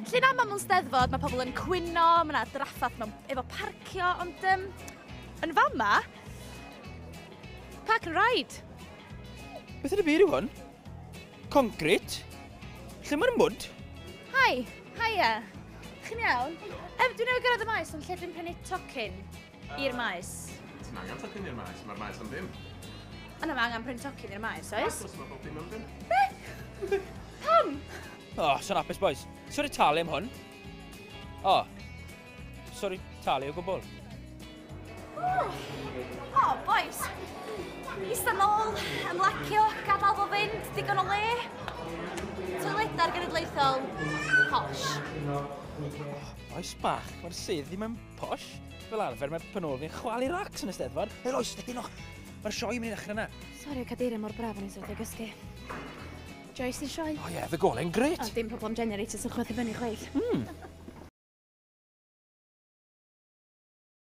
Lle'n aml mewn steddfod, mae pobl yn cwyno, mae yna draffath mewn, efo parcio, ond yn fama, park and ride. Beth yn y byd yw hwn? Concrete? Lle mae'r mwd? Hi, hiya. Chi'n iawn? Dwi'n newydd gyrraedd y maes, ond lle dwi'n prynu tocyn i'r maes? Ti'n angen tocyn i'r maes, mae'r maes am ddim. Yna mae angen prynu tocyn i'r maes, oes? Os mae bob dim am ddim. Be? Pam? O, oh, so'n hapus, boys. Sorry talu am hwn. O, oh, sorry talu o gwbl. O, oh, boys. Ista nôl, ymlacio, gadael fo fynd, digon o le. Toiledau'r genedlaethol, posh. Oh, boys bach, mae'r sedd ddim yn posh. Fel arfer, mae penôl fi'n chwalu racs yn y steddfod. Hei, oes, dyn o'ch. Mae'r sioe yn mynd i ddechrau yna. Sori, cadeirio mor braf o'n i'n sort o gysgu. Joyce i'n sioe? O oh, ie, yeah, the gole'n gret. O, dim problem generators yn chwythu fyny chweith.